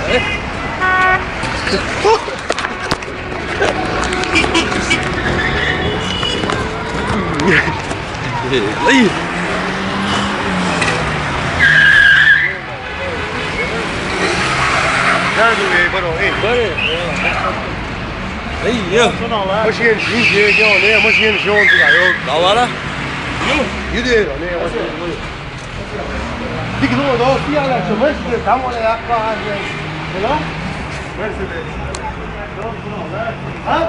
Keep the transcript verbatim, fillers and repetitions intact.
Ay. Nerede bu, Baro? Hey. Baro. Hey, ya. Maşin, yürü, yürü, yürü, ne? Maşin, şu an, yok. Davara. Yürü, yürü, ne? Maşin. Tik no, no, si ala, so mas de tamo le akwa. Hello? Mercedes. Ha?